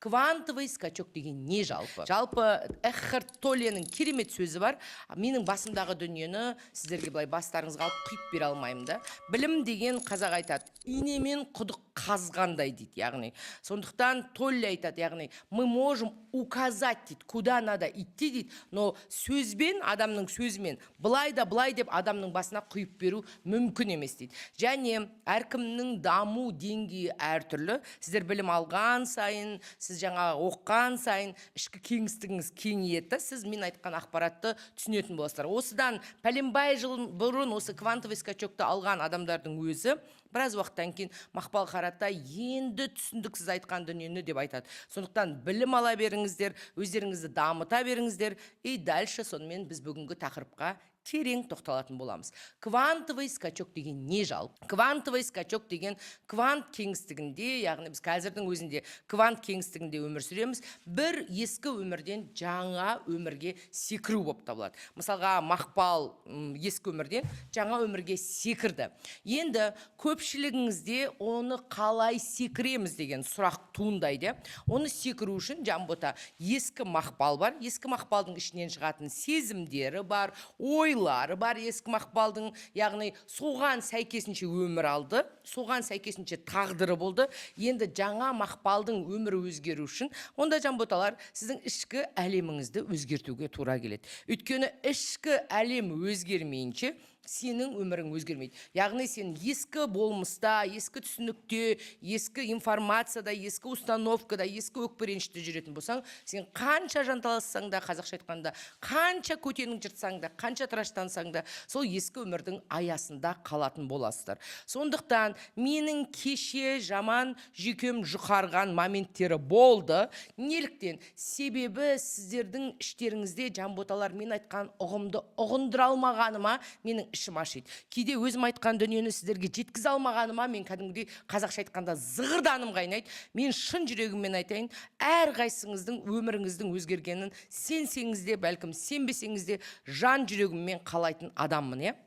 Квантовый скачок деген не жалпы? Жалпы Экхарт Толленің керемет сөзі бар. Менің басымдағы дүниені сіздерге былай бастарыңызға алып құйып бере алмаймын да. Білім деген, қазақ айтады, инемен құдық қазғандай дейді. Яғни сондықтан Толле айтады, яғни мы можем указать дейді, куда надо идти дейді, но сөзбен, адамның сөзімен былай да былай деп адамның басына құйып беру мүмкін емес дейді. Және әркімнің даму деңгейі әртүрлі. Сіздер білім алған сайын, сіз жаңағы оқыған сайын ішкі кеңістігіңіз кеңейеді да, сіз мен айтқан ақпаратты түсінетін боласыздар. Осыдан пәленбай жыл бұрын осы квантовый скачокты алған адамдардың өзі біраз уақыттан кейін: «Мақпал Қаратай, енді түсіндік сіз айтқан дүниені», – деп айтады. Сондықтан білім ала беріңіздер, өздеріңізді дамыта беріңіздер. И дальше сонымен біз бүгінгі тақырыпқа терең тоқталатын боламыз. Квантовый скачок деген не жалпы? Квантовый скачок деген квант кеңістігінде, яғни біз қазірдің өзінде квант кеңістігінде өмір сүреміз. Бір ескі өмірден жаңа өмірге секіру болып табылады. Мысалға, Мақпал ескі өмірден жаңа өмірге секірді. Енді көпшілігіңізде оны қалай секіреміз деген сұрақ туындайды, иә. Оны секіру үшін, Жанбота, ескі Мақпал бар, ескі Мақпалдың ішінен шығатын сезімдері бар, ойлары бар ескі Мақпалдың. Яғни соған сәйкесінше өмір алды, соған сәйкесінше тағдыры болды. Енді жаңа Мақпалдың өмірі өзгеру үшін онда, жанботалар, сіздің ішкі әлеміңізді өзгертуге тура келеді. Өйткені ішкі әлем өзгермейінше, сенің өмірің өзгермейді. Яғни сен ескі болмыста, ескі түсінікте, ескі информацияда, ескі установкада, ескі өкпе реніште жүретін болсаң, сен қанша жанталассаң да, қазақша айтқанда, қанша көтенің жыртсаң да, қанша тыраштансаң да, сол ескі өмірдің аясында қалатын боласыздар. Сондықтан менің кеше жаман жүйкем жұқарған моменттері болды. Неліктен? Себебі сіздердің іштеріңізде, жанботалар, мен айтқан ұғымды ұғындыра алмағаныма менің ішім ашиды. Кейде өзім айтқан дүниені сіздерге жеткізе алмағаныма мен кәдімгідей, қазақша айтқанда, зығырданым қайнайды. Мен шын жүрегіммен айтайын, әрқайсыңыздың өміріңіздің өзгергенін сенсеңіз де, бәлкім сенбесеңіз де, жан жүрегіммен қалайтын адаммын, иә.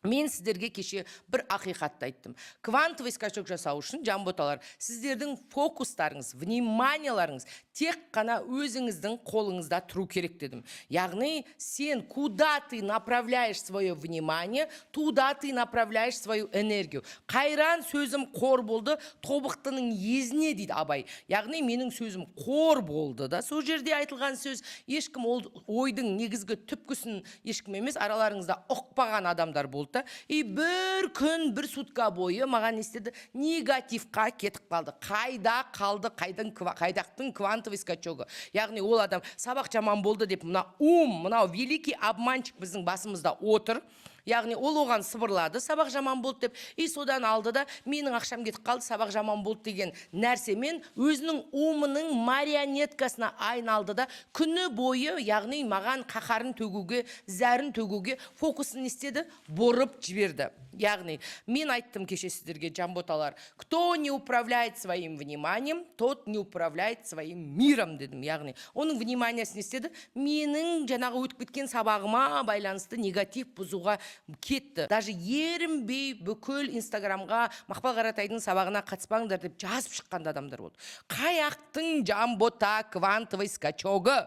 Мен сіздерге кеше бір ақиқатты айттым. Квантовый скачок жасау үшін, жанботалар, сіздердің фокустарыңыз, вниманияларыңыз тек қана өзіңіздің қолыңызда тұру керек дедім. Яғни сен куда ты направляешь свое внимание, туда ты направляешь свою энергию. «Қайран сөзім қор болды тобықтының езіне», – дейді Абай. Яғни менің сөзім қор болды да. Сол жерде айтылған сөз, ешкім ол ойдың негізгі түпкісін, ешкім емес, араларыңызда ұқпаған адамдар болды да. И бір күн, бір сутка бойы маған не істеді? Негативқа кетіп қалды. Қайда қалды, қайдың, қайдақтың квантовый скачогы? Яғни ол адам сабақ жаман болды деп, мына ум, мынау великий обманщик біздің басымызда отыр. Яғни ол оған сыбырлады сабақ жаман болды деп. И содан алды да, менің ақшам кетіп қалды, сабақ жаман болды деген нәрсемен өзінің умының марионеткасына айналды да, күні бойы, яғни маған қаһарын төгуге, зәрін төгуге фокусын не істеді? Бұрып жіберді. Яғни мен айттым кеше сіздерге, жанботалар, кто не управляет своим вниманием, тот не управляет своим миром дедім. Яғни оның вниманиясы не істеді? Менің жаңағы өтіп кеткен сабағыма байланысты негатив бұзуға кетті. Даже ерінбей бүкіл Инстаграмға «Мақпал Қаратайдың сабағына қатыспаңдар» деп жазып шыққан да адамдар болды. Қай жақтың, Жанбота, квантовый скачогы?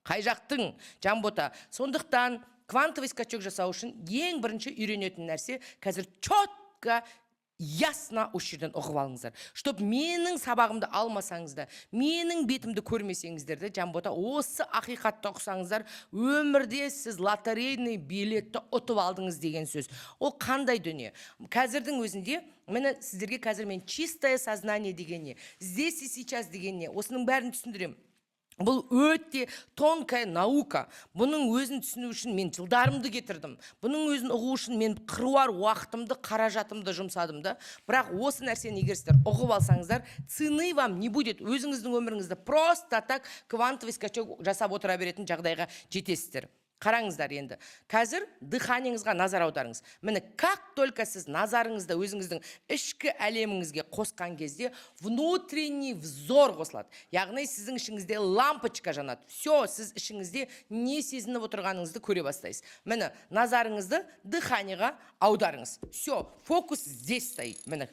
Қай жақтың, Жанбота? Сондықтан квантовый скачок жасау үшін ең бірінші үйренетін нәрсе, қазір четко, ясно осы жерден ұғып алыңыздар, чтоб менің сабағымды алмасаңыз да, менің бетімді көрмесеңіздер де, Жанбота, осы ақиқатты ұқсаңыздар, өмірде сіз лотерейный билетті ұтып алдыңыз деген сөз. Ол қандай дүние? Қазірдің өзінде, міне, сіздерге қазір мен чистое сознание деген не, здесь и сейчас деген не, осының бәрін түсіндіремін. Бұл өте тонкая наука. Бұның өзін түсіну үшін мен жылдарымды кетірдім. Бұның өзін ұғу үшін мен қыруар уақытымды, қаражатымды жұмсадым да. Бірақ осы нәрсені егер сіздер ұғып алсаңыздар, цены вам не будет. Өзіңіздің өміріңізді просто так квантовый скачок жасап отыра беретін жағдайға жетесіздер. Қараңыздар, енді қазір дыханиеңізға назар аударыңыз. Міне, как только сіз назарыңызды өзіңіздің ішкі әлеміңізге қосқан кезде, внутренний взор қосылады. Яғни сіздің ішіңізде лампочка жанады. Все, сіз ішіңізде не сезініп отырғаныңызды көре бастайсыз. Міне, назарыңызды дыханиеға аударыңыз. Все, фокус здесь стоит. Міне.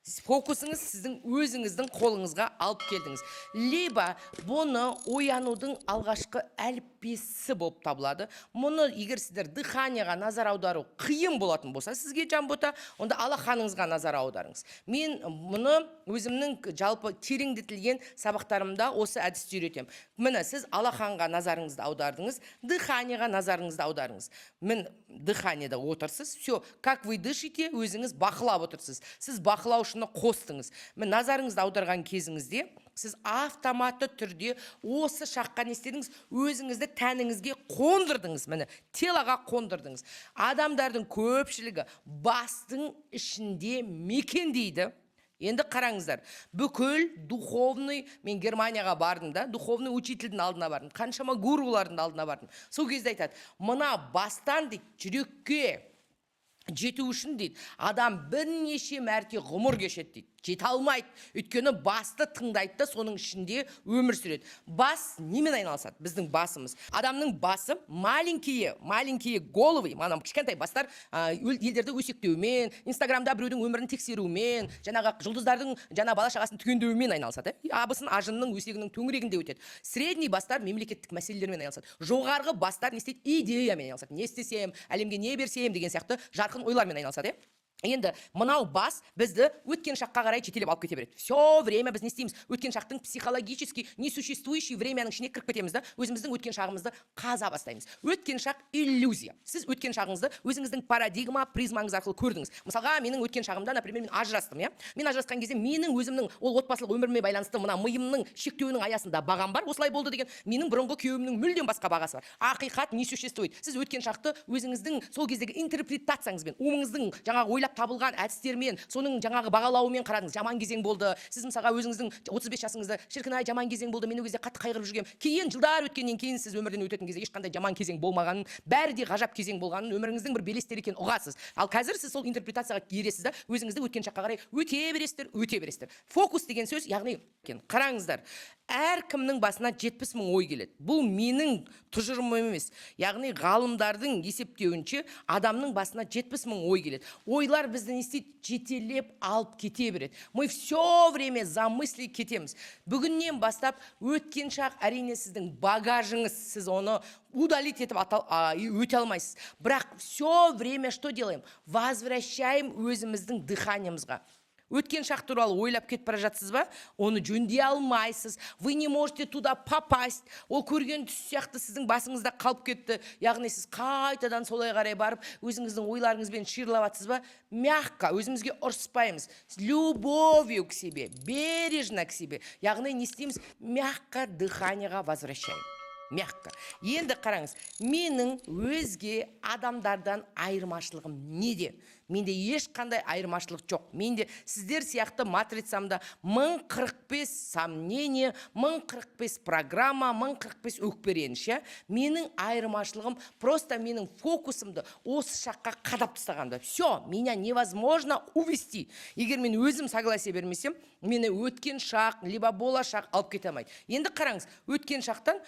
Фокусыңыз сіздің өзіңіздің қолыңызға алып келдіңіз. Либо бұны оянудың алғашқы әліппесі болып табылады. Мұны егер сіздер дыхание ға назар аудару қиын болатын болса сізге, Жанбота, онда алақаныңызға назар аударыңыз. Мен мұны өзімнің жалпы тереңдетілген сабақтарымда осы әдісті үйретемін. Міне, сіз алақанға назарыңызды аудардыңыз, дыхание ға назарыңызды аударыңыз. Міне, дыхание да отырсыз. Все, как вы дышите, өзіңіз бақылап отырсыз. Сіз бақылаушыны қостыңыз. Міне, назарыңызды аударған кезіңізде сіз автоматты түрде осы шаққа не істедіңіз? Өзіңізді тәніңізге қондырдыңыз. Міне, тело ға қондырдыңыз. Адамдардың көпшілігі бастың ішінде мекендейді. Енді қараңыздар, бүкіл духовный, мен Германияға бардым да, духовный учитель дің алдына бардым, қаншама гурулардың алдына бардым. Сол кезде айтады: мына бастан, дейді, жүрекке жету үшін, дейді, адам бірнеше мәрте ғұмыр кешеді, дейді, жете алмайды. Өйткені басты тыңдайды да, соның ішінде өмір сүреді. Бас немен айналысады? Біздің басымыз, адамның басы, маленькие маленькие головы, мана кішкентай бастар елдерді өсектеумен, Инстаграмда біреудің өмірін тексерумен, жаңағы жұлдыздардың жаңа бала шағасын түгендеумен айналысады, иә. Абысын ажынның өсегінің төңірегінде өтеді. Средний бастар мемлекеттік мәселелермен айналысады. Жоғарғы бастар не істейді? Идеямен айналысады: не істесем, әлемге не берсем деген сияқты жарқын ойлармен айналысады, иә. Енді мынау бас бізді өткен шаққа қарай жетелеп алып кете береді. Все время біз не істейміз? Өткен шақтың психологически несуществующий время ның ішіне кіріп кетеміз да, өзіміздің өткен шағымызды қаза бастаймыз. Өткен шақ — иллюзия. Сіз өткен шағыңызды өзіңіздің парадигма, призмаңыз арқылы көрдіңіз. Мысалға, менің өткен шағымда, например, мен ажырастым, иә. Мен ажырасқан кезде менің өзімнің ол отбасылық өміріме байланысты мына миымның шектеуінің аясында бағам бар, осылай болды деген. Менің бұрынғы күйеуімнің мүлдем басқа бағасы бар. Ақиқат не существует. Сіз өткен шақты өзіңіздің сол кездегі интерпретацияңызбен, умыңыздың жаңағы ойлап табылған әдістермен, соның жаңағы бағалауымен қарадыңыз. Жаман кезең болды. Сіз, мысалға, өзіңіздің 35 жасыңызда: «Шіркін ай, жаман кезең болды, мен ол кезде қатты қайғырып жүргенмін». Кейін, жылдар өткеннен кейін, сіз өмірден өтетін кезде ешқандай жаман кезең болмағанын, бәрі де ғажап кезең болғанын, өміріңіздің бір белестері екенін ұғасыз. Ал қазір сіз сол интерпретацияға ересіз да, өзіңізді өткен шаққа қарай өте бересіздер, өте бересіздер. Фокус деген сөз, яғни қараңыздар, әркімнің басына 70 000 ой келеді. Бұл менің тұжырымым емес, яғни ғалымдардың есептеуінше, адамның басына 70 000 ой келеді. Ойлар бізді не істейді? Жетелеп алып кете береді. Мы все время за мысли кетеміз. Бүгіннен бастап өткен шақ, әрине, сіздің багажыңыз, сіз оны удалить етіп өте алмайсыз. Бірақ все время что делаем? Возвращаем өзіміздің дыхание мызға. Өткен шақ туралы ойлап кетіп бара жатсыз ба? Оны жөндей алмайсыз, вы не можете туда попасть. Ол көрген түс сияқты сіздің басыңызда қалып кетті. Яғни сіз қайтадан солай қарай барып, өзіңіздің ойларыңызбен шиырлап жатсыз ба? Мягко өзімізге ұрыспаймыз, с любовью к себе, бережно к себе. Яғни не істейміз? Мягко дыхание ға возвращаем, мягко. Енді қараңыз, менің өзге адамдардан айырмашылығым неде? Менде ешқандай айырмашылық жоқ. Менде сіздер сияқты матрицамда 1045 сомнение, 1045 программа, 1045 өкпе, реніш, иә. Менің айырмашылығым просто менің фокусымды осы шаққа қадап тастағанда. Все, меня невозможно увести. Егер мен өзім согласие бермесем, мені өткен шақ либо болашақ алып кете алмайды. Енді қараңыз, өткен шақтан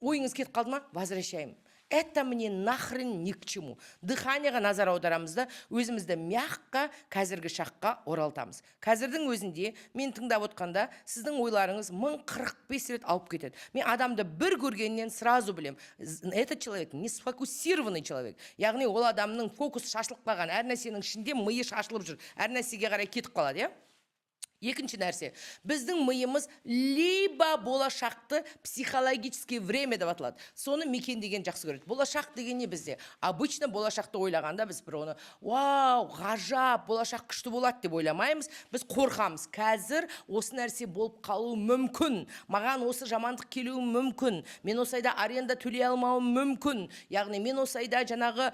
ойыңыз кетіп қалды ма? Возвращаем. Это мне нахрен ни к чему. Дыхание ға назар аударамыз да, өзімізді мягко қазіргі шаққа оралтамыз. Қазірдің өзінде мен тыңдап отқанда, сіздің ойларыңыз 1045 рет алып кетеді. Мен адамды бір көргеннен сразу білем: этот человек не сфокусированный человек. Яғни ол адамның фокусы шашылып қалған, әр нәрсенің ішінде миы шашылып жүр, әр нәрсеге қарай кетіп қалады, иә. Екінші нәрсе: біздің миымыз либо болашақты, психологический время деп аталады, соны мекендеген жақсы көреді. Болашақ деген не? Бізде обычно болашақты ойлағанда, біз бір оны «Вау, ғажап, болашақ күшті болады» деп ойламаймыз. Біз қорқамыз: қазір осы нәрсе болып қалуы мүмкін, маған осы жамандық келуі мүмкін, мен осы айда аренда төлей алмауым мүмкін, яғни мен осы айда жаңағы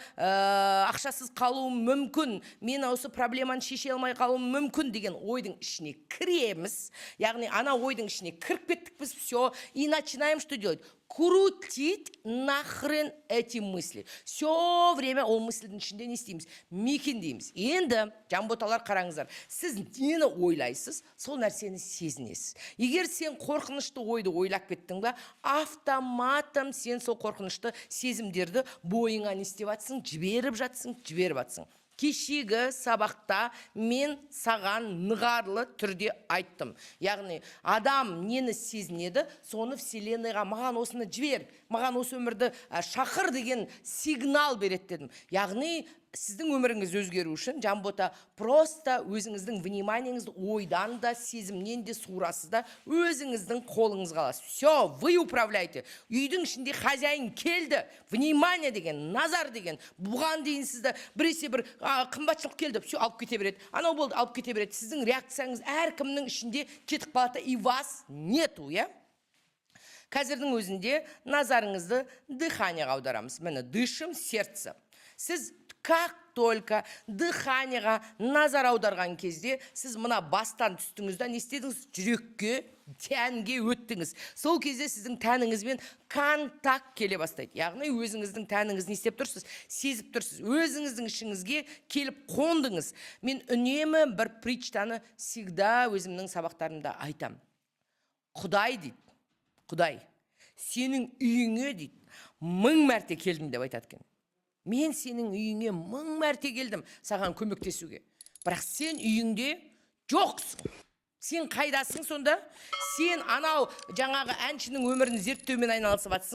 ақшасыз қалуым мүмкін, мен осы проблеманы шеше алмай қалуым мүмкін деген ойдың ішіне кіреміз. Яғни ана ойдың ішіне кіріп кеттік біз, все, и начинаем что делать? Крутить нахрен эти мысли. Все время ол мысль дің ішінде не істейміз? Мекендейміз. Енді, жанботалар, қараңыздар, сіз нені ойлайсыз, сол нәрсені сезінесіз. Егер сен қорқынышты ойды ойлап кеттің ба, автоматом сен сол қорқынышты сезімдерді бойыңа не істеп жатсың? Жіберіп жатсың, жіберіп жатсың. Кешегі сабақта мен саған нығарлы түрде айттым, яғни адам нені сезінеді, соны вселенный ға «маған осыны жібер, маған осы өмірді шақыр» деген сигнал береді дедім. Яғни сіздің өміріңіз өзгеру үшін, Жанбота, просто өзіңіздің внимание ңізді ойдан да, сезімнен де суырасыз да, өзіңіздің қолыңызға аласыз. Все, вы управляете. Үйдің ішінде хозяин келді. Внимание деген, назар деген. Бұған дейін сізді біресе бір қымбатшылық келді, все, алып кете береді, анау болды, алып кете береді. Сіздің реакцияңыз әркімнің ішінде кетіп қалады да, и вас нету, иә. Қазірдің өзінде назарыңызды дыхание ға аударамыз. Міне, дышим сердце. Сіз как только дыхание ға назар аударған кезде, сіз мына бастан түстіңіз да, не істедіңіз? Жүрекке, тәнге өттіңіз. Сол кезде сіздің тәніңізбен контакт келе бастайды. Яғни өзіңіздің тәніңіз не істеп тұрсыз? Сезіп тұрсыз, өзіңіздің ішіңізге келіп қондыңыз. Мен үнемі бір притча ны всегда өзімнің сабақтарымда айтам. Құдай дейді, Құдай «сенің үйіңе, – дейді, – 1000 мәрте келдім» деп айтады екен. «Мен сенің үйіңе 1000 мәрте келдім саған көмектесуге, бірақ сен үйіңде жоқсың». Сен қайдасың сонда? Сен анау жаңағы әншінің өмірін зерттеумен айналысып жатсың.